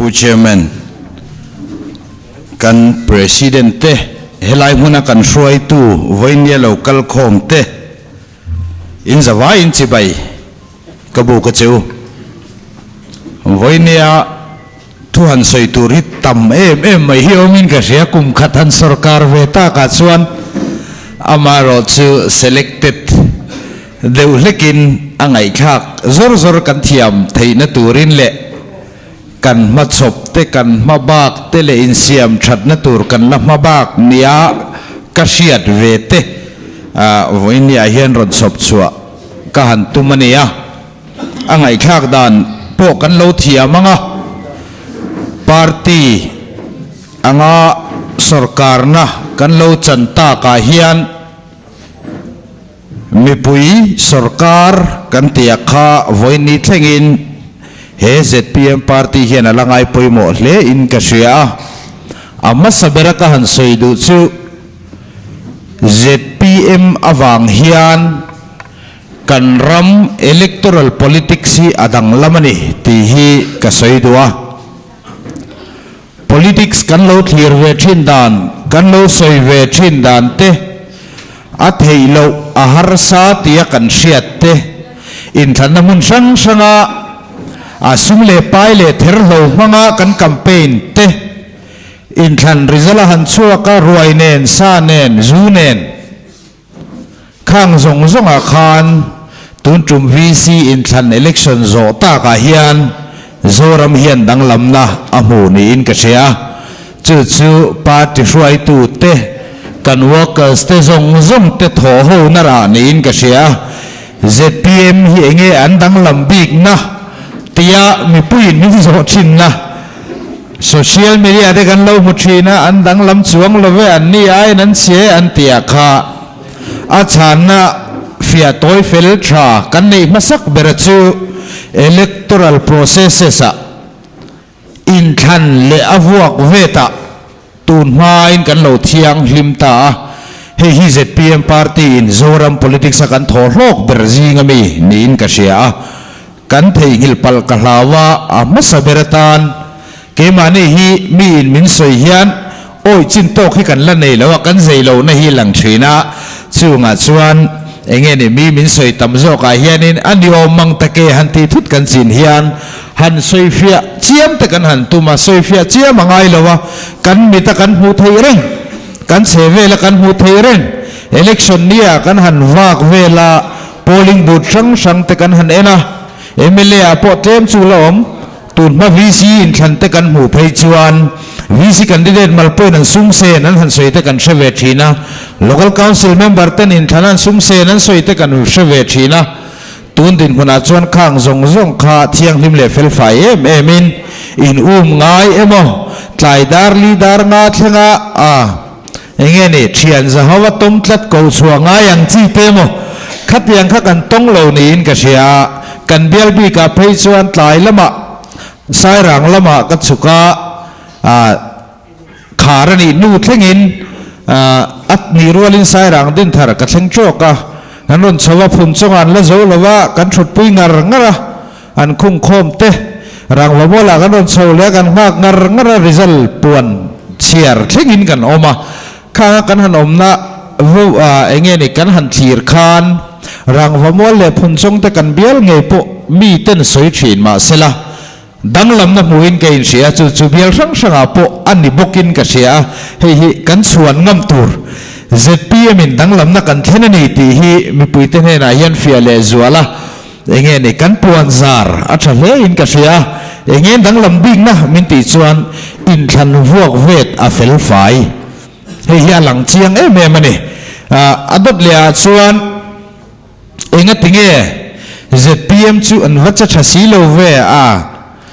Pu Chairman, kan President te, helai hmuna kan hruaitu vawinia lo kal khawm te, in zavaiin chibai ka buk a che u. Vawinia thu han sawi tur hi tam em em mai hi awmin ka hria, kum khat han sawrkar ve takah chuan amaherawh chu selected deuh hlekin a ngaihthlak zawr zawr kan thiam theihna turin leh kan hmachhawp te, kan hma bak te leh insiam thatna tur kan la hma bak nia ka hriat ve te vawinia hian rawn chhawp chhuah ka han tum a ni a. A ngaihthlak dan pawh kan lo thiam ang a, party anga sawrkarna kan lo chan takah hian mipui sawrkar kan tia kha vawiin thlengin he zpm party hian a la ngai pawimawh hle in ka hria a. A hmasa bera ka han sawi duh chu zpm avang hian Kan ram electoral politics hi a danglam a ni tih hi ka sawi duh a. Politics kan lo thlir ve thin dan, kan lo sawi ve thin dan te, a theih loh a harsa tia kan hriat te, inthlanna hmun hrang hranga a sum leh pai leh therhlo hmanga kan campaign te, inthlan result a han chhuak a, ruai nen, sa nen, zu nen, Khang zawng zawngah khan tun tum VC inthlan election zawh takah hian Zoram hian danglamna a hmu niin ka hria. Chu chu party hruaitute, kan workers te zawng zawng te thawh ho na rah niin ka hria. Zpm hi enge an danglam bikna tia mipuiin min zawh thinna. Social media te kan lo hmu thin a, an danglam chuang lo ve, an ni aiin an chhe an tih ah kha a chhanna fiah tawi fel tha kan neih hmasak bera chu electoral processes ah inthlan leh a vuak vet ah tun hmain kan lo thianghlim ta a, hei hi zpm party in Zoram politics a kan thaw hlawk ber zing ami niin ka hria a. Kan theihnghilh palh ka hlau a, a hmasa ber atan keimahni hi miin min sawi hian awi chin tawk hi kan la nei lo a, kan zei lohna hi lang thin a, chungah chuan enge ni mi min sawi tam zawkah hianin a ni awm mang ta ke han tih thut kan chin hian han sawifiah chiam te kan han tum a, sawifiah chiam a ngai lo a, kan mita kan hmuh theih reng, kan chhe vela kan hmuh theih reng, election nia kan han vak vela. Polling booth hrang hrang te kan han en a, mla ah pawh tlem chu la awm. Tun hma VC inthlan te kan hmuh phei chuan VC candidate mal pawhin an sum sen an han sawi te kan hre ve thin a, Local Council member ten inthlan an sum sen an sawi te kan hre ve thin a. Tun dinhmunah chuan khang zawng zawng kha thianghlim leh felfai em em in in um ngai emaw tlai dar li dar nga thlenga a. Enge ni, thian zaho a tawm tlat ko chhuah ngai ang chi te maw? Khatiang kha kan tawng lo niin ka hria a, kan bial bikah phei chuan tlai lamah Sairang lamah ka chhuk a, ah khar a nih hnu thlengin ah a nih rualin Sairang dinthar ka thleng tawk a, kan rawn chho a, phun chawngah an la zo lo va, kan thutpui ngar ngar a, an khung khawm te rangva mualah kan rawn chho leh a, kan nghak ngar ngar a, result puan chhiar thlengin kan awm a, khanga kan han awmna vo ah eng nge ni kan han thlir khan rangva mual leh phun chawng te kan bial ngei pawh mi ten sawi thin mahsela danglamna hmuhin ka inhria a, chu chu bial hrang hrangah pawh a ni bawkin ka hria a, hei hi kan chhuan ngam tur zpm in danglamna kan thlen a ni tih hi mipuite hnenah hian fiah leh zual a. Enge ni kan puan zar a tha hle in ka hria a, enge danglam bikna min tih chuan inthlan vuak vet a fel fai. Hei hi a lang chiang em em a ni. A dawt leh ah chuan enga tinge zpm chu an va che tha si lo ve a,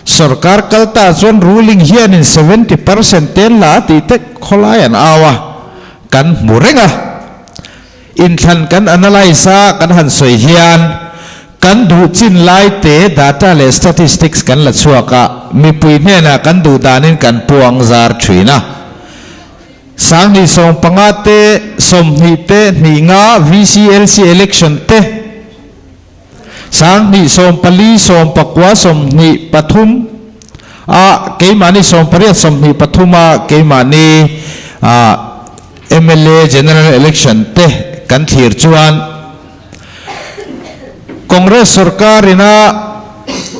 sorkar kal ta chuan ruling hianin 70% ten la a tih te khawlai an au a, kan hmu reng a. Inthlan kan analyse a kan han sawi hian kan duh chin lai te data leh statistics kan la chhuak a, mipui hnenah kan duh danin kan puang zar thin a. Sanghnih 15 te, 20 te, hnih nga VCLC election te, 2014, 19, 23. A keimahni 80 23 a keimahni a mla general election te kan thlir chuan Congress sorkar ina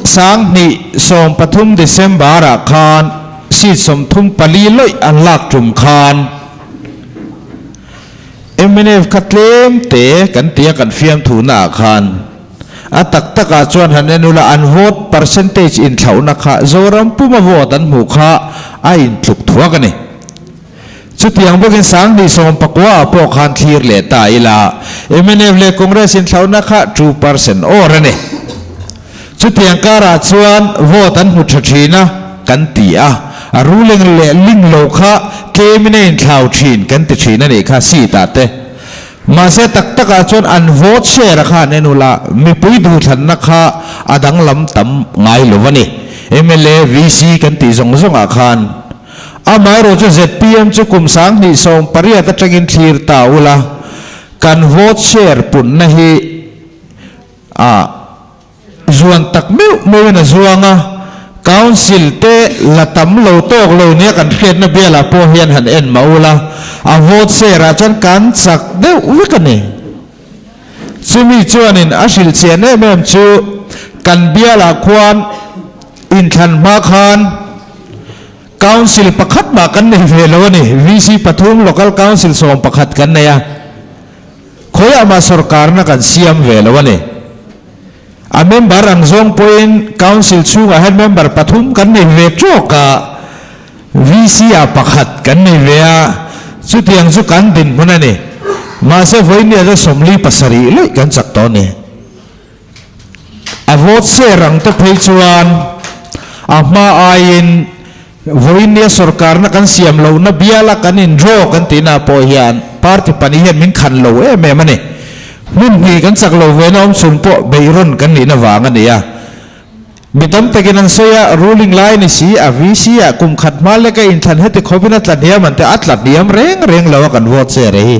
2013 December ah khan seat 34 lawih an lak tum khan mnf kha tlem te kan tia kan fiamthu na ah khan a tak tak ah chuan han en ula an vote percentage inthlauhna kha Zoram puma vote an hmuh kha a intluk thuak a ni. Chutiang bawkin 2019 ah pawh khan thlir leh ta ila, mnf leh Congress inthlauhna kha 2% awr a ni. Chutiang karah chuan vote an hmu tha thin a kan ti a, a ruling leh ling lo kha tlemin a inthlau thin kan ti thin a nih kha seat ah te. Mahse tak takah chuan an vote share a kha an en ula, mipui duhthlanna kha a danglam tam ngai lo a ni. Mla, VC kan tih zawng zawngah khan. Amaherawh chu zpm chu kum 2018 atangin thlir ta ula, kan vote share punna hi a zuan tak meuh meuhin a zuang a, Council te la tam lo tawk lo nia kan hriatna bialah pawh hian han en mah ula, a vote share ah chuan kan chak deuh vek a ni. Chumi chuanin a hrilh chian em em chu kan bialah khuan inthlan hma khan Council pakhat mah kan nei ve lo a ni. VC pathum, Local Council 11 kan nei a, khawiah mah sorkarna kan siam ve lo a ni. A member ang zawng pawhin Council chhungah hian member pathum kan nei ve tawk a, VC ah pakhat kan nei ve a, chutiang chu kan dinhmun a ni. Mahse vawinia chu 47 leh kan chak tawh a ni. A vote share ang te phei chuan a hma aiin vawinia sorkarna kan siam lohna biala kan in draw kan tihna pawh hian party pahnih hian min khan lo em em a ni. Hmun hnih kan chak lo ve na awm chhun pawh beihrawn kan nihna vang a ni a. Mi tam takin an sawi a, ruling lai ni si, a VC ah kum khat hma leka inthlan heti khawpin a tla hniam an ti a, a tla hniam reng reng lo a kan vote che re hi.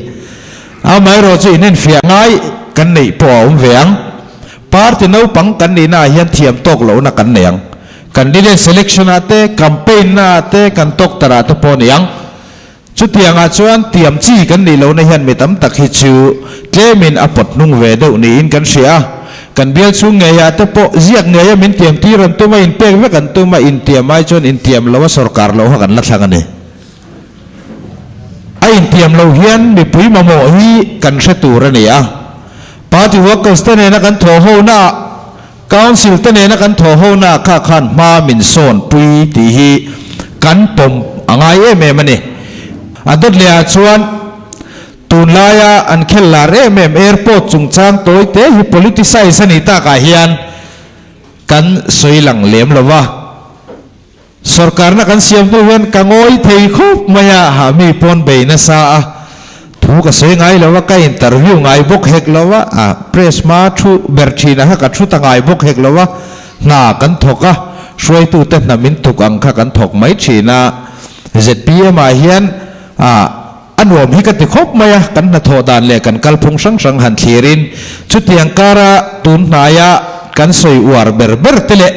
Amaherawh chu inenfiah ngai kan neih pawh a awm ve ang. Party naupang kan nihna ah hian thiam tawk lohna kan nei ang. Candidate selection ah te, campaign na ah te, kan tawktarh ah te pawh a ni ang. Chutiangah chuan tiam chi kan nih lohna hian mi tam tak hi chu tlemin a pawt hnung ve deuh niin kan hria a. Kan bial chhung ngeiah te pawh ziak ngeia min tiam tir an tum a, inpek vek an tum a, intiam ai chuan intiam lo a sorkar loh kha kan la thlang a ni. A intiam loh hian mipui mamawh hi kan hre tur a ni a. Party workers te nena kan thawh honaah, Council te nena kan thawh hona kha khan hma min sawn pui tih hi kan pawm a ngai em em a ni. A dawt leh ah chuan tunlaia an khel lar em em airport chungchang tawi te hi politicize a nih takah hian kan sawi lang lem lo va. Sorkarna kan siam hnu hian ka ngawi thei khawp mai a, ha mi pawn bei nasa a, thu ka sawi ngai lo a, ka interview ngai bawk hek lo a, a press hma thu ber thin a kha ka thu ta ngai bawk hek lo a, hna kan thawk a, hruaitute hna min tuk ang kha kan thawk mai thin a, zpm ah hian a a nuam hi ka ti khawp mai a, kan hnathawh dan leh kan kalphung hrang hrang han thlirin chutiang kara tun hnaia kan sawi uar ber ber te leh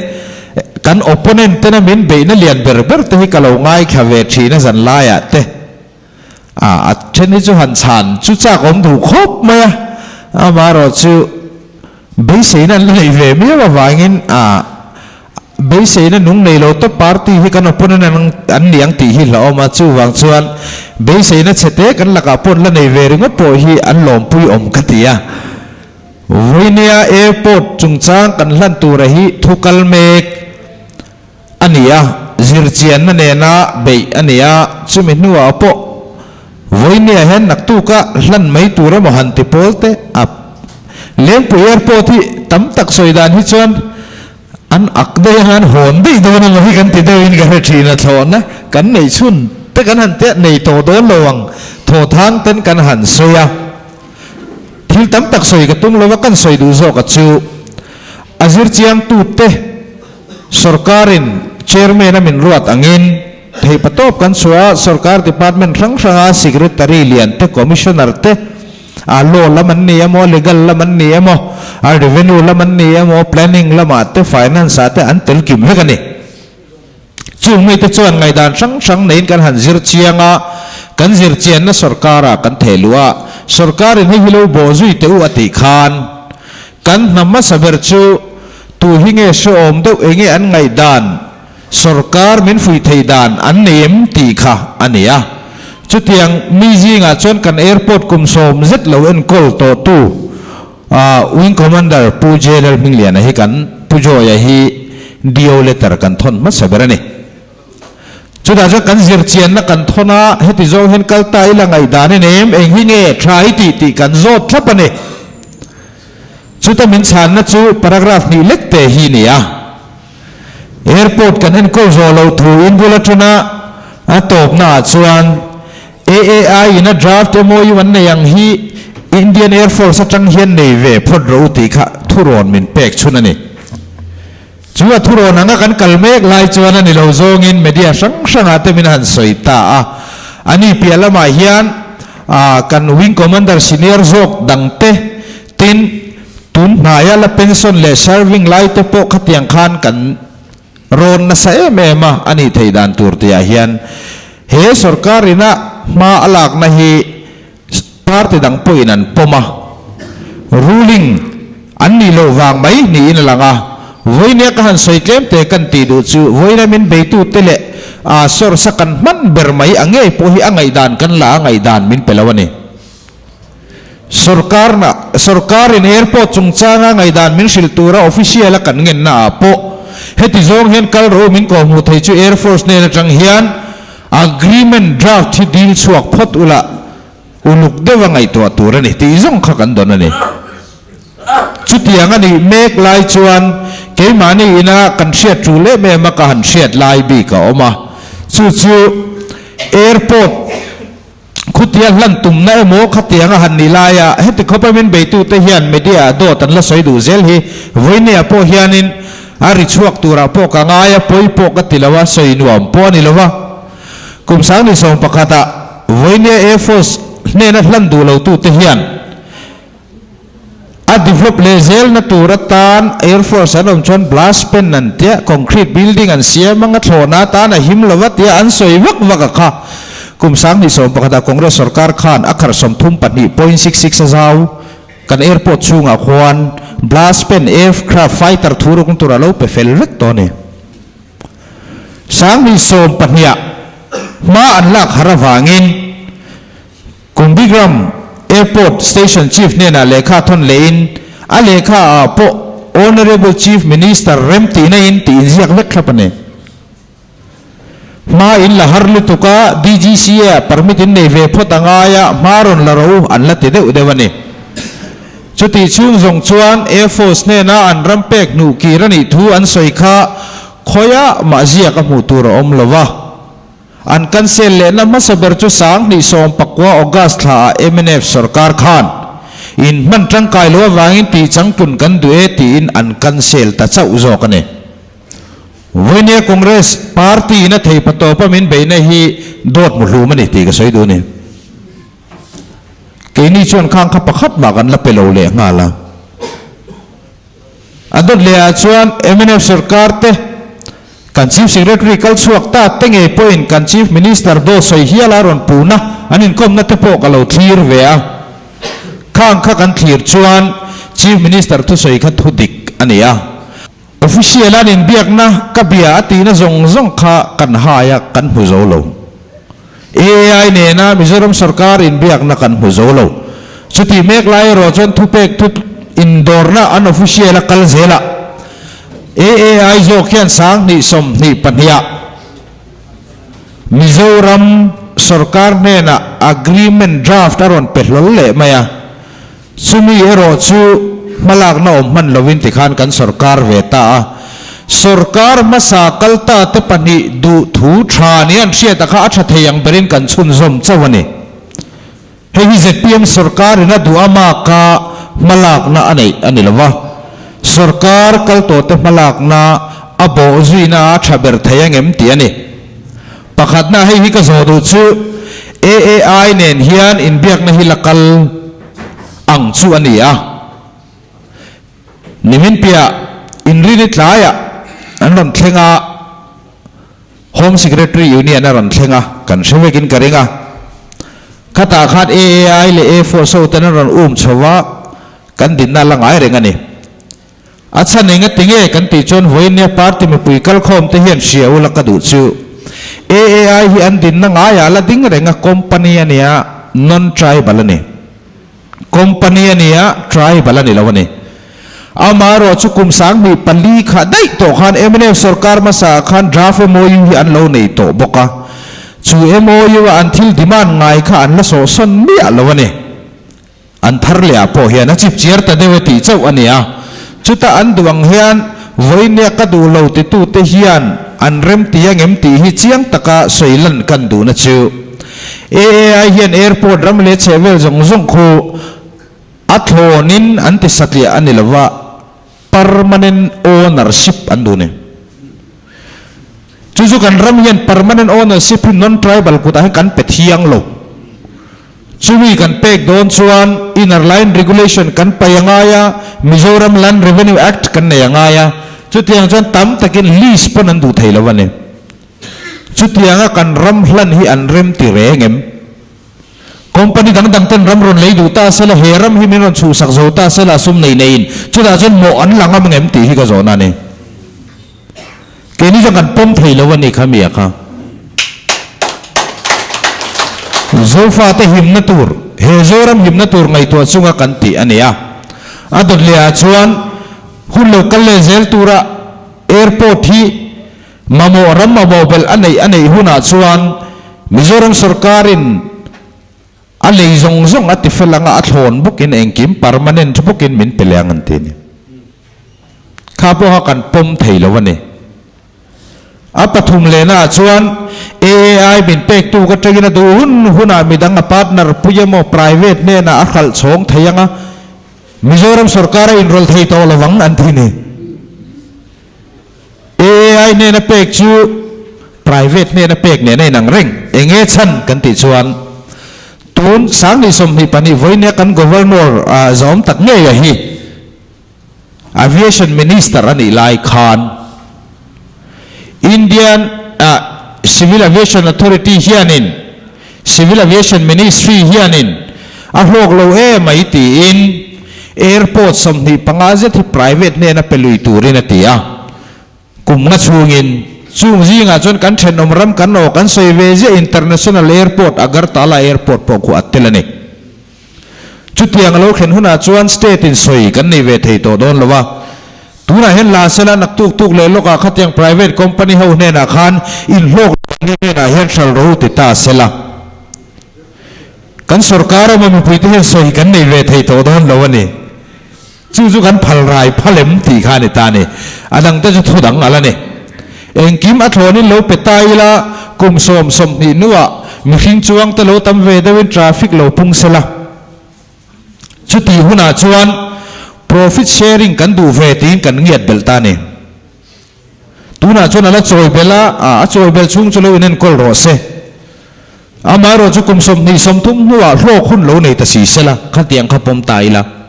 kan opponent tena min beihna lian ber ber te hi ka lo ngaithla ve thin a zan laiah te a a then hi chu han chhan chu chak awm duh khawp mai a, amaherawh chu beiseina an la nei ve miau avangin a Beiseina nung nei lo tawp party hi kan opponent an ni ang tih hi hlauhawm a, chuvang chuan beiseina chhete kan lakah pawh an la nei ve ringawt pawh hi an lawmpui awm ka ti a. Vawinia airport chungchang kan hlan tura hi thu kal mek a ni a, zirchianna nena beih a ni a, chumi hnuah pawh vawinia hian naktuka hlan mai tur emaw han ti pawl te a. Lengpui airport hi tam tak sawi dan hi chuan An ak daih anga an hawn daih dawn emaw hi kan ti deuhin ka hre thin a, thlawhna kan neih chhun te kan han tia nei tawh dawn lo ang thawthang ten kan han sawi a, thil tam tak sawi ka tum lo a, kan sawi duh zawk a chu a zirchiang tute sorkarin chairman a min ruat angin theihpatawp kan chhuah a, sorkar department hrang hranga secretary lian te commissioner te A law lam an ni emaw, legal lam an ni emaw, a revenue lam an ni emaw, planning lamah te, finance ah te an tel kim vek a ni. Chung mite chuan ngaihdan hrang hrang neiin kan han zir chiang a, kan zir chianna sorkara kan theh luh a, sorkarin hei hi lo bawh zui teh u a tih khan kan hna hmasa ber chu tu hi nge hrehawm deuh enge an ngaihdan sorkar min fuih theih dan an nei em tih kha a ni a. Chutiang mi zingah chuan kan airport kum 90 lo enkawl tawhtu Wing Commander Pu J Lalhmingliana hi kan Pu Joy-a hi DO letter kan thawn hmasa ber a ni. Chutah chuan kan zirchianna kan thawn a, heti zawng hian kal ta ila ngaihdan i nei em, eng hi nge tha i tih tih kan zawt thlap a ni. Chuta min chhanna chu paragraph hnih lek te hi ni a. Airport kan enkawl zawh loh thu in bul atana a tawpna ah chuan AAI in a draft MOU an nei ang hi Indian Air Force atang hian nei ve phawt rawh u tih kha thurawn min pek chhun a ni. Chu a thurawn anga kan kal mek lai chuan a ni lo zawngin media hrang hrangah te min han sawi ta a. A ni piah lamah hian kan Wing Commander senior zawk dangte Tin, tun hnaia la pension leh serving lai te pawh khatiang khan kan rawn nasa em em a, a nih theih dan tur tihah hian he sorkar ina hma a lakna hi party dang pawhin an pawm a, ruling an nih loh vang mai niin a lang a. Vawinia ka han sawi tlem te kan tih duh chu vawiina min beitute leh a source a kan hman ber mai a ngei pawh hi a ngaihdan kan la a ngaihdan min pe lo a ni. Sorkarna, Sorkarin airport chungchanga ngaihdan min hrilh tura official a kan ngenna ah pawh heti zawng hian kal rawh u min kawhhmuh thei chu Air Force hnen atang hian agreement draft hi dil chhuak phawt ula uluk deuha ngaihtuah tur a ni tih zawng kha kan dawn a ni. Chutiang a nih mek lai chuan keimahni ina kan hriat tul em em a ka han hriat lai bik a awm a, chu chu airport, Khutia hlan tumna emaw khatiang a han ni laia heti khawpa min beitute hian media ah dawt an la sawi duh zel hi vawinia pawh hianin a ri chhuak turah pawh ka ngai a, pawi pawh ka ti lo a, sawi nuam pawh a ni lo va. Kum 2011 ah vawinia Air Force hnena hlan duh lotute hian A develop leh zelna tur atan Air Force an awm chuan blast pen an tia, concrete building an siam anga thlawhna atan a him lo a tia an sawi vak vak a kha. Kum 2011 ah Congress sorkar khan a khar 32.66 a zau. Kan airport chhungah khuan blast pen aircraft fighter thu rukna tur a lo pe fel vek tawh a ni. 2012 ah hma an lak har avangin, Kumbigram Airport Station Chief hnenah lehkha thawn lehin a lehkha ah pawh Honourable Chief Minister rem tihna in tih inziak vek thlap a ni. Hma in la har lutuk a, DGCA ah permit in nei ve phawt a ngai a, hma rawn la rawh u an la ti deuh deuh a ni. Chutih chhung zawng chuan Air Force hnena an ram pek hnuh kir a nih thu an sawi kha khawiah mah ziak a hmuh tur a awm lo va. An cancel lehna hmasa ber chu 2019 August thla ah mnf sorkar khan in hman tangkai lo avangin tih changtlun kan duh e tiin an cancel ta chauh zawk a ni. Vawinia Congress party in a thei patawpa min beihna hi dawt muhlum a ni tih ka sawi duh a ni. Keini chuan khang kha pakhat mah kan la pe lo leh nghal a. A dawt leh ah chuan mnf sorkar te kan Chief Secretary kal chhuak ta te ngei pawhin kan Chief Minister dawt sawi hial a rawn puhna an inkawmna te pawh ka lo thlir ve a. Khang kha kan thlir chuan Chief Minister thusawi kha thu dik a ni a. Official an inbiakna ka bia a tihna zawng zawng kha kan hai a kan hmu zo lo. AAI nena Mizoram sorkar inbiakna kan hmu zo lo. Chutih mek lai erawh chuan thupek thu indawrna an official a kal zel a. AAI zawk hian 2022 ah Mizoram sorkar hnenah agreement draft a rawn pe hlawl leh mai a. Chumi erawh chu hmalakna awm hman lovin tikhan kan sorkar ve ta a. Sorkar hmasa kal ta te pahnih duh thu tha nia an hriat a kha a tha thei ang berin kan chhunzawm chauh a ni. Hei hi zpm sorkarin a duh amaka hmalakna a neih a ni lo va. Sorkar kal tawh te hmalakna a bawh zuina a tha ber thei angem tih a ni. Pakhatna hei hi ka zawh duh chu AAI nen hian inbiakna hi la kal ang chu a ni a. Nimin piah inrini tlaiah an rawn thleng a, Home Secretary Union a rawn thleng a, kan hre vekin ka ring a. Khatah khan AAI leh Air Force ho ten an rawn um chho a, kan dinna a la ngai reng a ni. A chhan eng a ti nge kan tih chuan vawinia party mipui kalkhawm te hian hria ula ka duh chu. AAI hi an dinna ngaiah la ding reng a, company a nia, non-tribal a ni. Company a nia, tribal a ni lo a ni. Amaherawh chu kum 2004 kha daih tawh khan mnf sorkar hmasa ah khan draft MOU hi an lo nei tawh bawk a, chu MOU a an thil demand ngai kha an la sawhsawn miah lo a ni. An thar leh ah pawh hian a chip chiar ta deuh e tih chauh a ni a, chutah an duh ang hian vawinia ka duh lo titute hian an rem ti angem tih hi chiang taka sawi lan kan duhna chu. AAI hian airport ram leh chhehvel zawng zawng khu a thlawnin an ti satliah a ni lova, permanent ownership an duh ni. Chu chu kan ram hian permanent ownership hi non-tribal kutah hian kan pe thiang lo. Chumi kan pek dawn chuan Inner Line Regulation kan pai a ngai a, Mizoram Land Revenue Act kan nei a ngai a, chutiang chuan tam takin lease pawn an duh thei lo a ni. Chutianga kan ram hlan hi an rem ti reng em? Company dang dang ten ram rawn lei duh ta sela, he ram hi min rawn chhuhsak zo ta sela sum nei neiin chutah chuan mawh an la ngam ngem tih hi ka zawhna a ni. Keini chuan kan pawm thei lo a ni kha mi a kha. Zofate himna tur, he Zoram himna tur ngaihtuah chunga kan tih a ni a. A dawt leh ah chuan hun lo kal leh zel tura airport hi Mamawh ram mamawh belh a neih a neih hunah chuan Mizoram sorkarin a lei zawng zawng a ti fel anga a thlawn bawkin engkim permanent bawkin min pe leh ang an ti a ni. Kha pawha kan pawm thei lo a ni. A pathum lehnaah chuan AAI min pektu ka tangin a duh hun hunah midang a partner pui emaw private hnenah a hralh chhawng thei anga Mizoram sorkar a inrawlh thei tawh lovang an ti a ni. AAI hnena pek chu private hnena pek nen a inang reng. Enge chhan kan tih chuan tun 2022 vawinia kan Governor zawm tak ngei a hi Aviation Minister a nih lai khan Indian Civil Aviation Authority hianin Civil Aviation Ministry hianin a hlawk lo emai tiin Airport 25 zet hi private hnena pe lui turin a ti a. Kum nga chhungin chung zingah chuan kan thenawm ram kan aw kan sawi ve ziah International Airport Agartala Airport pawh khu a tel a ni. Chutiang a lo thlen hunah chuan state in sawi kan nei ve thei tawh dawn lo a. Tunah hian la sela naktuk tuk leh lawkah khatiang private company ho hnenah khan inhlawk lo hnenah hian hral ro ti ta sela. Kan sorkar emaw mipuite hian sawi kan nei ve thei tawh dawn lo a ni. Chu chu kan phal rai phal em tih kha a ni ta a ni. A dangte chu thu dang al a ni. Engkim a thlawnin lo pe ta ila kum 20 hnuah mihring chuangte lo tam ve deuhin traffic lo pung sela. Chutih hunah chuan profit sharing kan duh ve tiin kan ngiat belh ta a ni. Tunah chuan a la chawi belh a, a chawi belh chhung chu lo inenkawl rawh se. Amaherawh chu kum 20, 30 hnuah hlawk hun lo nei ta si sela, khatiang kha pawm ta ila.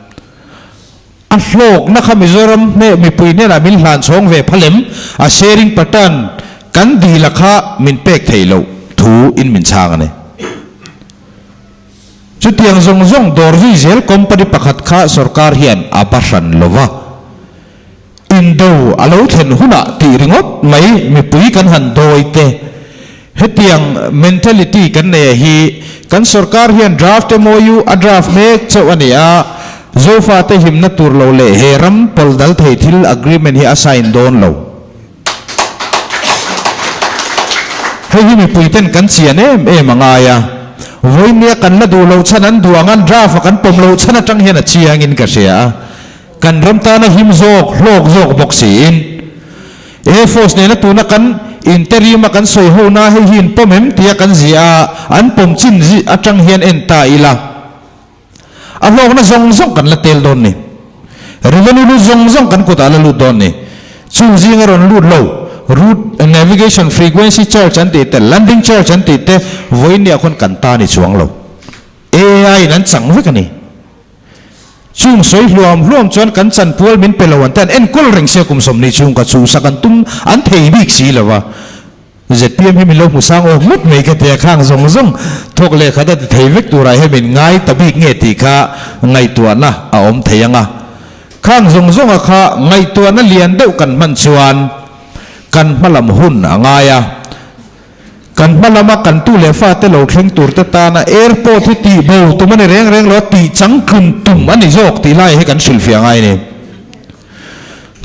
A hlawkna kha Mizoram hneh mipui hnenah min hlan chhawng ve phalem, a sharing pattern kan dila kha min pek theih loh thu in min chhang a ni. Chutiang zawng zawng dawr zui zel company pakhat kha sorkar hian a ba hran lo va. Indo a lo thlen hunah tih ringawt mai mipui kan han dawi te. Hetiang mentality kan nei a hi kan sorkar hian draft MOU a draft mek chauh a ni a, Zofate himna tur lo leh he ram pawl dal thei thil agreement hi a sign dawn lo. Hei hi mipui ten kan chian em em a ngai a, vawinia kan la duh loh chhan an duh ang an draft a kan pawm loh chhan atang hian a chiangin ka hria a, kan ram tana him zawk hlawk zawk bawk siin Air Force nena tuna kan interim a kan sawi ho na hei hi in pawm em tia kan ziah a, an pawm chin atang hian en ta ila. A hlawkna zawng zawng kan la tel dawn ni. Revenue lut zawng zawng kan kutah la lut dawn ni. Chung zinga rawn lut lo, route navigation frequency charge an tih te, landing charge an tih te vawiin khawn kan ta ni chuang lo. AI in an chang vek a ni. Chung sawi hluam hluam chuan kan chanpual min pe lo an te an enkawl reng sia kum 20 chhung ka chhuhsak an tum an thei bik si lo va. ZPM hi min lo hmu sang awk ngawt mai ka ti a, khang zawng zawng thawk leh khat a ti thei vek turah hian min ngai ta bik nge tih kha ngaihtuahna a awm thei ang a. Khang zawng zawnga kha ngaihtuahna lian deuh kan hman chuan kan hmalam hun a ngai a. Kan hma lama kan tu leh fate lo thleng turte tana airport hi tih bo tum a ni reng reng lo a, tih changtlun tum a ni zawk tih lai hi kan hrilhfiah ngai a ni.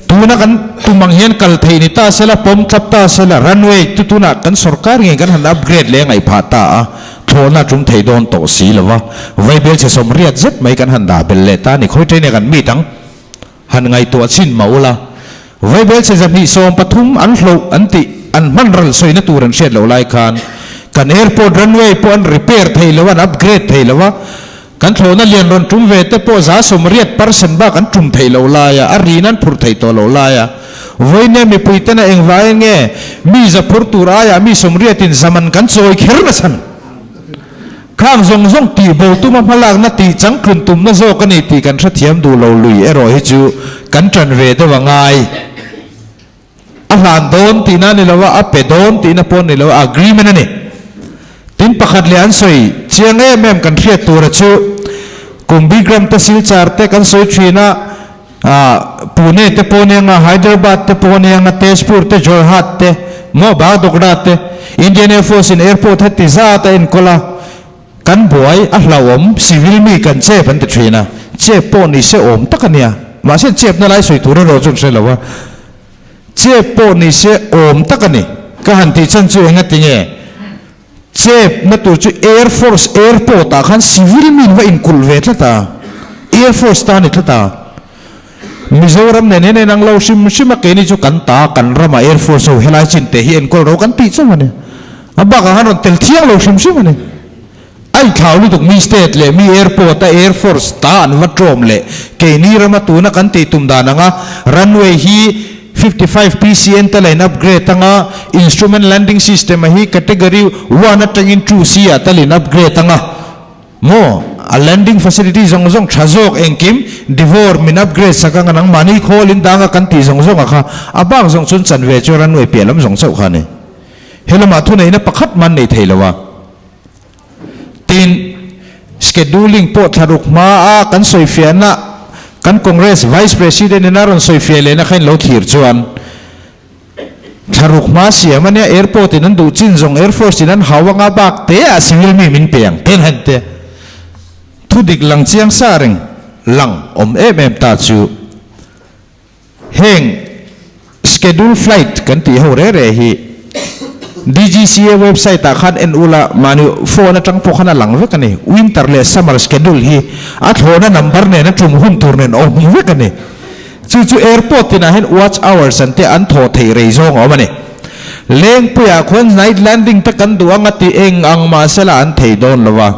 Tuna kan tum ang hian kal theih ni ta sela, pawm thlap ta sela, runway chu tunah kan sorkar ngei kan han upgrade leh a ngaih phah ta a, thlawhna a tum thei dawn tawh si lo va, vaibel chhe 80 zet mai kan han dah belh leh ta a ni. Khawi train-a kan meet ang? Han ngaihtuah chin mah ula, Vaibel chhe 213 an hloh an tih an hman ral sawina tur an hriat loh lai khan kan airport runway pawh an repair thei lo a, an upgrade thei lo a, kan thlawhna lian rawn tum ve te pawh 80% bak an tum theih loh lai a, a rin an phurh theih tawh loh lai a. Vawinia mipui tena engvaiin nge mi za phur tur aiah mi 80 in zaman kan chawi kher na chhan? Khang zawng zawng tih bo tuma hmalakna tih changtlun tumna zawk a ni tih kan hrethiam duh lo lui erawh hi chu kan ṭan ve deuh a ngai. A hlan dawn tihna a ni lo a, a pe dawn tihna pawh a ni lo a, agreement a ni. Tin pakhat leh an sawi chiang em em kan hriat tura chu Kumbhigram te Silchar te kan sawi ṭhin a, Pune te pawh nia nga, Hyderabad te pawh nia nga, Tezpur te, Jorhat te, maw Bagdogra te, Indian Air Force in airport heti zat a enkawl a, kan buai a hlauhawm, civil mi kan chep an ti thin a, chep pawh ni se awm tak a nia, mahse chepna lai sawi tur erawh chu an hre lo a, chep pawh ni se awm tak a ni, ka han tih chhan chu engati nge? Chep na tur chu Air Force airport ah khan civil mi in va inkulh ve tlat a, Air Force ta a ni tlat a. Mizoram nen hian a inang lo hrim hrim a, keini chu kan ta, kan ramah Air Force ho helai chin te hi enkawl ro kan tih chauh a ni. A bakah khan rawn tel thiang lo hrim hrim a ni. A inthlau lutuk mi state leh mi airport a Air Force ta an va tlawm leh keini rama tuna kan tih tum dan anga runway hi 55 PCN te lain upgrade anga instrument landing system a hi category one atangin two C ah talin upgrade anga maw a landing facility zawng zawng tha zawk engkim Devor min upgrade sak anga nangmahni khawl in danga kan tih zawng zawng a kha a bak zawng chuan chanve chu runway piah lam zawng chauh kha a ni. He lamah thuneihna pakhat man nei thei lo a. Tin, scheduling pawh thlaruk hmaa kan sawifiahna kan Congress Vice President in a rawn sawifiah lehna kha in lo thlir chuan thlaruk hma siam a nia, airport in an duh chin zawng Air Force in an hau anga bak te ah civil mi min pe ang ten han te thu dik lang chiang sa reng lang awm em em ta chu. Heng schedule flight kan tih ho re re hi DGCA website ah khan en ula mahni phone atang pawh khan a lang vek a ni. Winter leh summer schedule hi a thlawhna number nen a tum hun tur nen awm vek a ni. Chu chu airport tinah hian watch hours an te an thawh theih rei zawng a awm a ni. Lengpuiah khuan night landing te kan duh ang a ti eng ang mahsela an thei dawn lo va.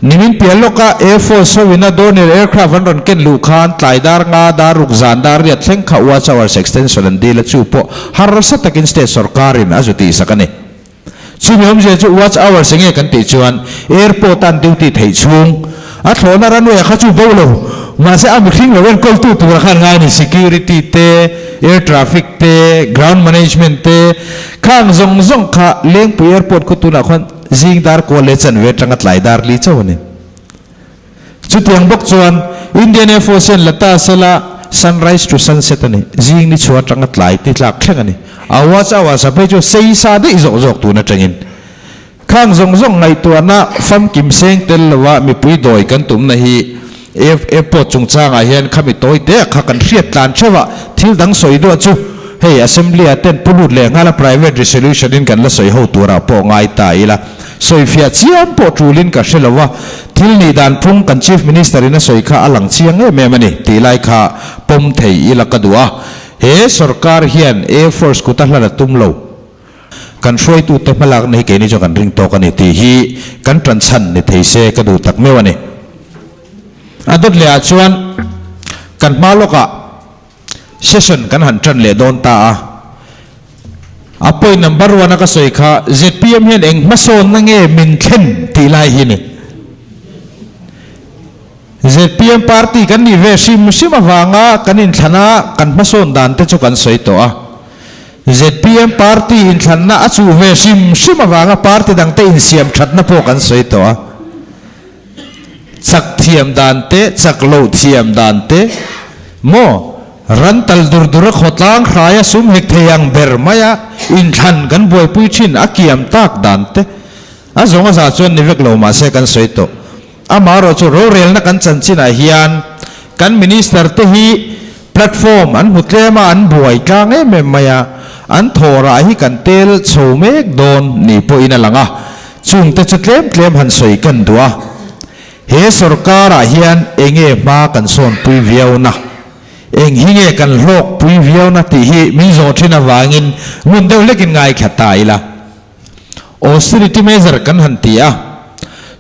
Nimin piah lawka Air Force ho ina Dornier aircraft an rawn ken luh khan tlai dar nga dar ruk zan dar riat thleng kha watch hours extension an dil a, chu pawh harsa takin state sorkarin a zu tihsak a ni. Chumi awmzia chu watch hours enge kan tih chuan airport a an duty theih chhung a thlawhna runway ah kha chu bo lo mahse a mihring lo enkawltu tura khan ngai a ni, security te, air traffic te, ground management te, khang zawng zawng kha Lengpui airport khu tunah khuan Zing dar kual leh chanve atanga tlai dar li chauh a ni. Chutiang bawk chuan Indian Air Force hian la ta sela sunrise to sunset a ni. Zing ni chhuah atanga tlai ti tlak thleng a ni. A watch hour sa phei chu sei sa daih zawk zawk tun atangin khang zawng zawng ngaihtuahna famkim seng tel lova mipui dawi kan tumna hi Airport chungchangah hian khami tawi te kha kan hriat tlan theuh a, thil dang sawi duah chu hei Assembly ah ten pu lut leh nghal a private resolution in kan la sawi ho turah pawh ngai ta ila. Sawifiah chiam pawh tulin ka hre lo a, thil nih dan phung kan Chief Minister in a sawi kha a lang chiang em em a ni tih lai kha pawm thei ila ka duh a, he sorkar hian Air Force kut a hlan a tum lo. Kan hruaitute hmalakna hi keini chuan kan ring tawk a ni tih hi kan tanchhan ni thei se ka duh tak meuh a ni. A dawt lehah chuan kan hma lawkah session kan han tan leh dawn ta a. A point number one a ka sawi kha zpm hian eng hmasawnna nge min thlen tih lai hi ni. Zpm party kan nih ve hrim hrim avanga kan inthlana kan hmasawn dan te chu kan sawi tawh a. Zpm party inthlanna a chuh ve hrim hrim avanga party dangte insiam thatna pawh kan sawi tawh a. Chak thiam dan te, chak loh thiam dan te, maw ran tal dur dur a khawtlang hraia sum hek thei ang ber maia inthlan kan buaipui thin a kiam tak dan te, a zawng a za chuan ni vek lo mahse kan sawi tawh. Amaherawhchu rorelna kan chanchinah hian kan Minister te hi platform an hmu tlem a, an buai tlang em em mai a, an thawhrah hi kan tel chho mek dawn ni pawhin a lang a, chungte chu tlem tlem han sawi kan duh a. He sorkarah hian enge hma kan sawnpui viauna, eng hi nge kan hlawkpui viauna tih hi min zawh thin avangin ngun deuh hlekin ngaithla ta ila. Austerity measure kan han ti a,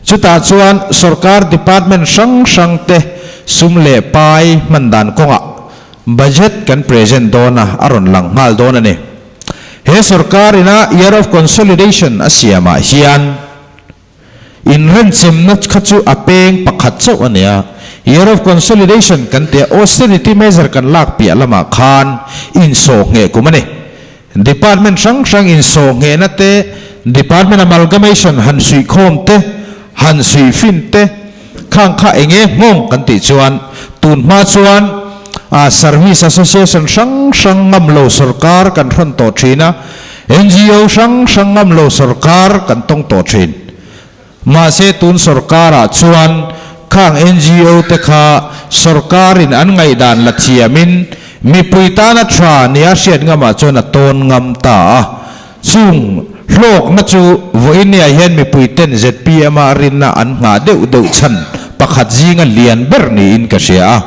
chutah chuan sorkar department hrang hrang te sum leh pai hman dan kawngah budget kan present dawn a, a rawn lang nghal dawn a ni. He sorkar ina year of consolidation a siamah hian inrenchemna kha chu a peng pakhat chauh a ni a, year of consolidation kan tia austerity measure kan lak piah lamah khan insawh ngheh kum a ni. Department hrang hrang insawh nghehna te, Department amalgamation han suihkhawm te, han suihfin te, khang kha eng nge nghawng kan tih chuan tun hma chuan Service Association hrang hrang ngam lo sawrkar kan hrawn tawh thin a, ngo hrang hrang ngam lo sawrkar kan tawng tawh thin. Mahse tun sawrkarah chuan khang ngo te kha sawrkarin an ngaihdan la thiamin mipui tana tha nia hriat ngamah chuan a tawn ngam ta a. Chung hlawkna chu vawinia hian mipui ten zpm a rinna an nghah deuh deuh chhan pakhat zinga lian ber niin ka hria a.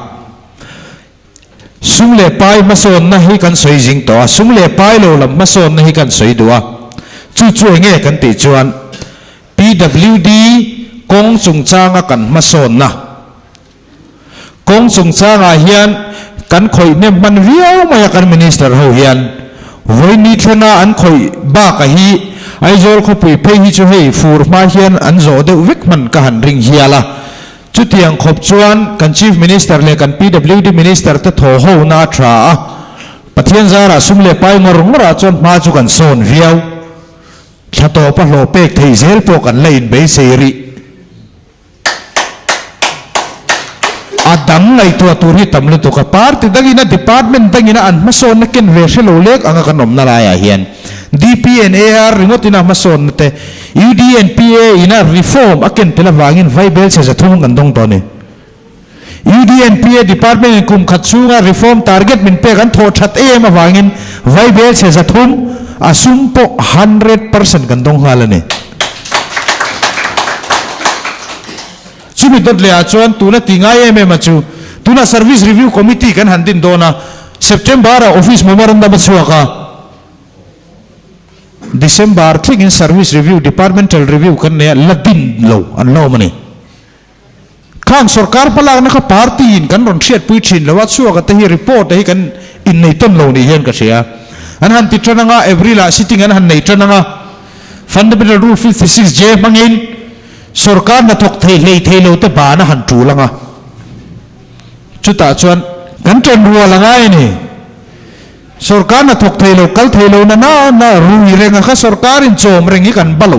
Sum leh pai hmasawnna hi kan sawi zing tawh a, sum leh pai lo lam hmasawnna hi kan sawi duh a. Chu chu eng nge kan tih chuan PWD kawng chungchanga kan hmasawnna. Kawng chungchangah hian kan khawih hnem hman viau mai a kan Minister ho hian. Vawiin thlenga an khawih baka hi Aizawl khawpui phei hi chu hei fur hma hian an zawh deuh vek hman ka han ring hial a. Chutiang khawp chuan kan Chief Minister leh kan PWD Minister te thaw ho na a tha a, Pathian zarah sum leh pai ngawr ngawrah chuan hma chu kan sawn viau. Thla tawpa hlawh pek theih zel pawh kan la inbeisei rih. A dang ngaihtuah tur hi tam lutuk a, party dangin a department dangin a an hmasawnna ken ve hre lo lek anga kan awmna laiah hian DPNAR ringawtin a hmasawnna te UDNPA ina reform a ken tel avangin vaibel chhe zathum kan dawng tawh a ni. UDNPA department in kum khat chhunga reform target min pek an thawh that em avangin vaibel chhe zathum a sum pawh 100% kan dawng nghal a ni. Chumi dawt leh ah chuan tuna ti ngai em em a chu tuna Service Review Committee kan han din dawn a, September ah office memorandum a chhuak a, December thlengin Service Review, Departmental Review kan nei a, la din lo an la awm a ni. Khang sorkar hmalakna kha party in kan rawn hriatpui thin lo a, chhuak a te hi report te hi kan innei tawn lo ni hian ka hria. An han ti tan anga, April ah sitting an han nei tan anga, Fundamental Rule 56 J hmangin sorkar hnathawk thei hlei thei lo te ban a han tul anga, chutah chuan kan tan rual a ngai a ni. Sorkar na thawk thei lo, kal thei lo na na na rui reng a kha sorkar in chawm reng hi kan ba lo.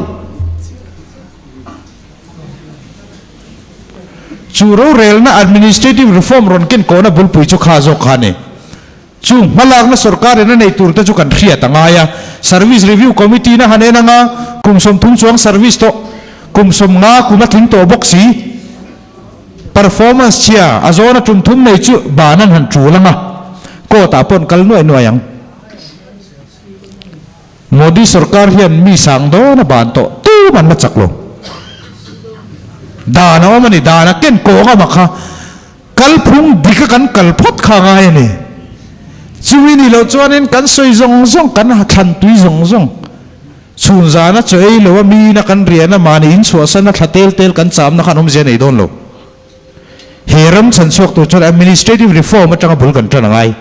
Chu rorelna administrative reform rawn ken kawhna bulpui chu kha zawk kha a ni. Chung hmalakna sorkar in a nei tur te chu kan hriat a ngai a. Service Review Committee na han en anga kum 30 chuang service tawh, kum 50 kum a tling tawh bawk si. Performance chhia a zawna tum thum nei chu ban an han tul ang a, court ah pawh an kal nuai nuai ang. Modi sorkar hian mi sang dawn a ban tawh tum an la chak lo. Dan a awm a ni, dan a ken kawng a mak kha kalphung dik a kan kal phawt kha a ngai a ni. Chumi nih loh chuanin kan sawi zawng zawng, kan thlan tui zawng zawng. Chhun zana chaw ei lo a miin a kan rian a mahni in chhuahsan a thla tel tel kan chamna khan awmzia nei dawn lo. He ram chhan chhuak tur chuan administrative reform atanga bul kan tan a ngai.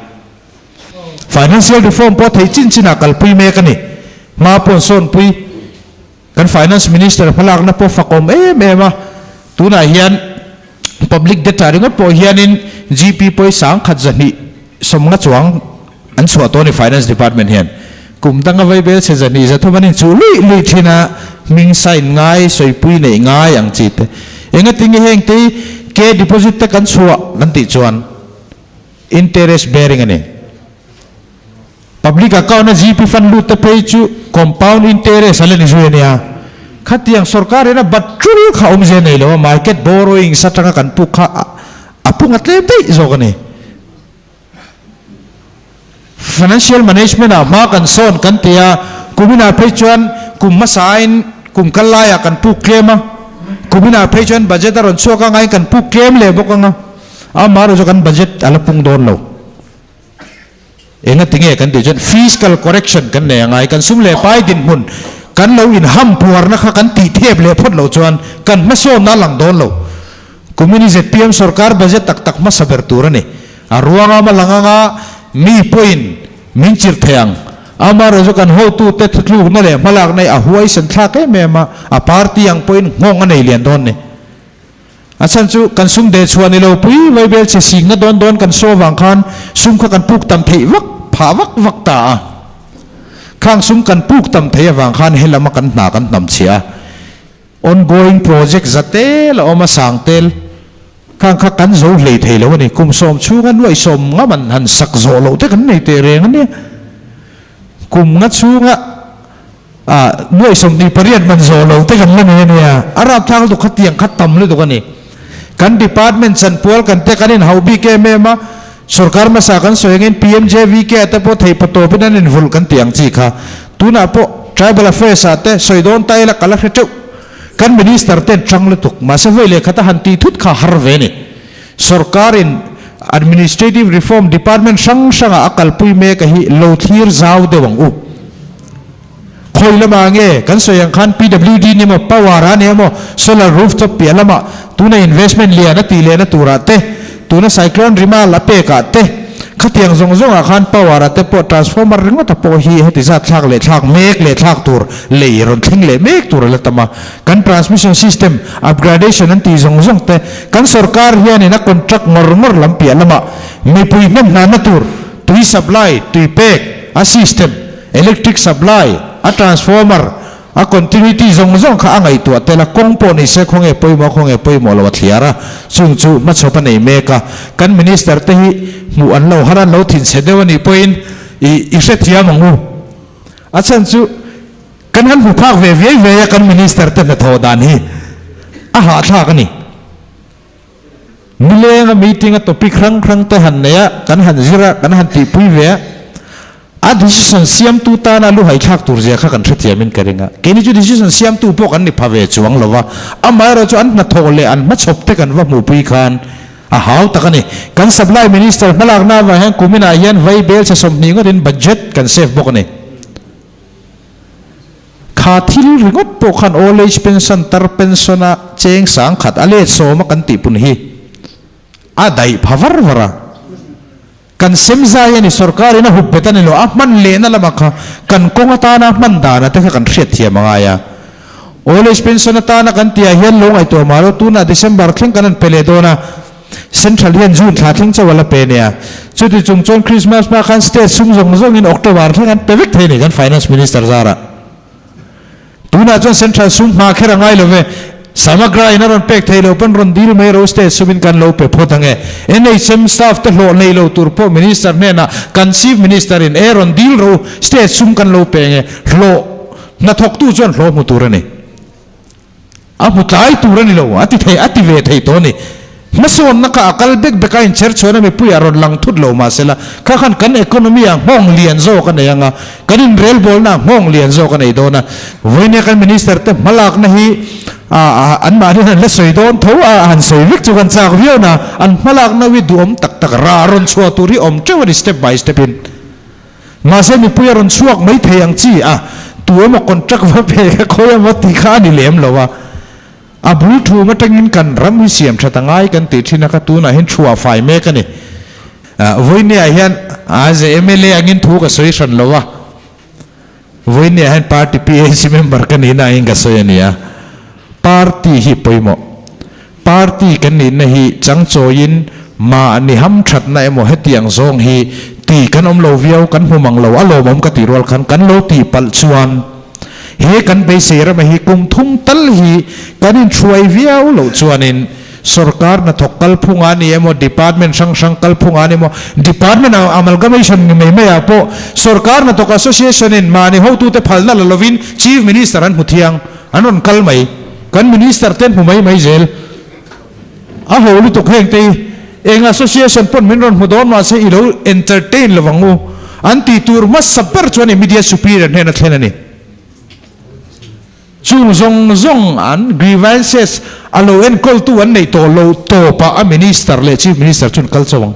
Financial reform pawh theih chin chinah kalpui mek a ni. Hma pawn sawnpui kan finance minister hmalakna pawh fakawm em em a. Tunah hian public debt ah ringawt pawh hianin GP pawisa ang khat 250 chuang an chhuah tawh a ni finance department hian. Kum danga vaibel chhe 200 300 an inchuh luih luih thin a, hming sign ngai, sawipui neih ngai ang chi te. Engatinge heng te hi ke deposit te kan chhuah kan tih chuan interest bearing a ni. Public account a GP fund lut te phei chu compound interest a la ni zui a nia. Khatiang sorkar in a bat tul kha awmzia nei lo a, market borrowings atanga kan puk kha a pung a tlem daih zawk a ni. Financial management ah hma kan sawn kan ti a, kuminah phei chuan kum hmasa aiin kum kal laiah kan puk tlem a, kuminah phei chuan budget a rawn chhuak anga in kan puk tlem leh bawk anga, amaherawhchu kan budget a la pung dawn lo. Engati nge kan tih chuan fiscal correction kan nei angai, kan sum leh pai dinhmun kan lo inham puarna kha kan tih thep leh phawt loh chuan kan hmasawnna a lang dawn lo. Kumin zpm sorkar budget tak tak hmasa ber tur a ni. A ruangam a lang anga mi pawhin min chirh thei ang. Amaherawhchu kan hotute thutlukna leh hmalakna hi a huaisen thlak em em a, a party ang pawhin nghawng a nei lian dawn ni. A chhan chu kan sum deh chhuah ni lo pui vaibel chhe singna dawn dawn kan saw avang khan sum kha kan puk tam theih vak phah vak vak ta a. Khang sum kan puk tam theih avang khan helama kan hna kan hnam chhia a. Ongoing project za tel a awm a, sang tel khang kha kan zo hlei thei lo a ni. Kum sawm chhunga nuaih sawm ngam an han sak zawh loh te kan nei teh reng a nia. Kum nga chhunga ah nuaih 28 man zawh loh te kan la nei a nia. A rapthlak lutuk kha tiang kha tam lutuk a ni. Kan department chanpual kan te kan inhauh bik em em a, sorkar hmasa kan sawi angin PMJVK ah te pawh theih patawpin an invulh kan tih ang chi kha. Tunah pawh Tribal Affairs ah te sawi dawn ta ila ka la hre teuh. Kan Minister ten chang lutuk, mahse vawi leh khata han tih thut kha har ve ni. Sorkarin Administrative Reform Department hrang hrangah a kalpui mek a hi lo thlir zau deuh ang u. Khawi lamah nge kan sawi ang khan PWD ni emaw Power a ni emaw Solar Rooftop piah lamah tuna investment lian a tih lehna turah te, tuna Cyclone Rimal a pekah te, Khatiang zawng zawngah khan power a te pawh transformer ringawt a pawh hi heti zat thlak leh thlak mek leh thlak tur lei rawn thleng leh mek tur a la tam a. Kan transmission system upgradation an tih zawng zawng te kan sorkar hianin a contract ngawr ngawr lam piah lamah mipui hnem hnanna tur tui supply, tui pek, a system, electric supply, a transformer, A continuity zawng zawng kha a ngaihtuah tel a, kawng pawh ni se khawnge pawimawh khawnge pawimawh lo a thliar a, chung chu hmachhawp a nei mek a. Kan Minister te hi hmuh an lo har a, an lo thinchhe deuh a nih pawhin i i hrethiam ang u. A chhan chu kan han hmu phak ve viai viai a kan Minister te hnathawh dan hi a hahthlak a ni. Nileng a meeting a topic hrang hrang te han nei a, kan han zir a, kan han tihpui ve a, a decision siamtu tana lu haithlak tur zia kha kan hrethiamin ka ring a. Keini chu decision siamtu pawh kan ni pha ve chuang lo va, amaherawhchu an hnathawh leh an hmachhawp te kan va hmuhpui khan a hau tak a ni. Kan supply minister hmalakna avang hian kuminah hian vai bel chhe 20 ngawtin budget kan save bawk a ni. Kha thil ringawt pawh khan old age pension, tar pension a cheng 10,000 a let sawm a kan tih pun hi a daih pha var var a. Kan sem zai a ni, sorkar in a hup bet a ni lo, a hman lehna lamah kha kan kawng atana hman dana te kha kan hriat thiam a ngai a. Old age pension atana kan tihah hian lo ngaihtuah mah lo, tunah December thleng kan han pe leh dawn a, Central hian June thla thleng chauh a la pe nia. Chuti chung chuan Christmas hma khan state sum zawng zawngin October thleng an pe vek thei a ni kan Finance Minister zarah. Tunah chuan Central sum hma kher a ngai lo ve. Samagra in a rawn pek thei lo pawn rawn dil mai ro state sumin kan lo pe phawt ang e. NHM staff te hlawh nei lo tur pawh Minister hnenah kan Chief Minister in e rawn dil ro state sum kan lo pe ang e. Hlawh hnathawktu chuan hlawh hmu tur a ni. A hmu tlai tur a ni lo, a ti thei, a ti ve thei tawh a ni. Hmasawnna kha a kal bek bek a, inchher chhuan a mipui a rawn lang thut lo mahsela, kha khan kan economy ah nghawng lian zawk a nei ang a, kan inrelbawlna ah nghawng lian zawk a nei dawn a. Vawinia kan Minister te hmalakna hi anmahni an la sawi dawn tho a, han sawi vek chu kan chak viau na, an hmalakna hi duhawm tak tak rah rawn chhuah tur hi awm teuh a ni step by step in. Mahse mipui a rawn chhuak mai thei ang chi a, tu emaw contract va pe kha khawi emaw tih kha a ni lem lo a. A bul thum atangin kan ram hi siam that a ngai kan tih thin a kha tunah hian thuah fai mek a ni. Vawinia hian as a mla angin thu ka sawi hran lo a, vawinia hian party PAC member ka nihna angin ka sawi a ni a. Party hi pawimawh. Party kan nihna hi changchawiin mahni hamthatna emaw hetiang zawng hi. Ti kan awm lo viau, kan hmu mang lo, a lawmawm ka tih rual khan kan lo tih palh chuan he kan beisei rama hi kum thum tal hi kan inhruai viau loh chuanin sorkar hnathawk kalphung a ni emaw, department hrang hrang kalphung a ni emaw, department amalgamation ni mai maiah pawh sorkar hnathawk association in mahni hotute phalna la lovin Chief Minister an hmu thiang, an rawn kal mai, kan Minister te an hmu mai mai zel. A ho lutuk heng te hi eng association pawn min rawn hmu dawn mahse i lo entertain lo ang u an tih tur hmasa ber chuan immediate superior hnena thlen a ni. Chung zawng zawng an grievances a lo enkawltu an neih tawh lo tawpah a minister leh chief minister chuan kal chauh ang.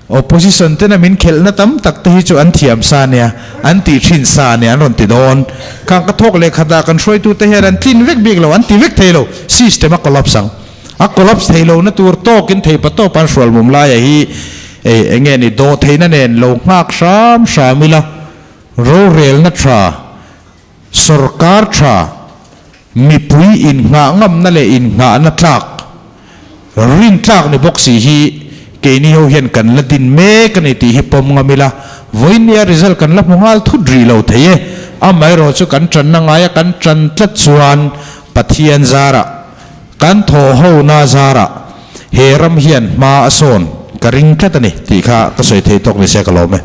Opposition tena min khelhna tam tak te hi chu an thiam sa nia, an tih thin sa nia an rawn ti dawn. Khang ka thawk leh khatah kan hruaitute hian an tlin vek bik lo, an ti vek thei lo. System a collapse ang. A collapse thei lohna tur tawkin theipa tawp an hrual mum laia hi ei eng nge ni dawh theihna nen lo nghak hram hram ila, rorelna tha, sorkar tha, mipui innghah ngamna leh innghahna tlak, rintlak ni bawk si hi keini ho hian kan la din mek a ni tih hi pawm ngam ila, vawinia result kan la hmu nghal thut rih lo thei e. Amaherawh chu kan tanna ngaia kan tan tlat chuan Pathian zarah, kan thawhhona zarah he ram hian hma a sawn ka ring tlat a ni tih kha ka sawi thei tawk ni se ka lawm e.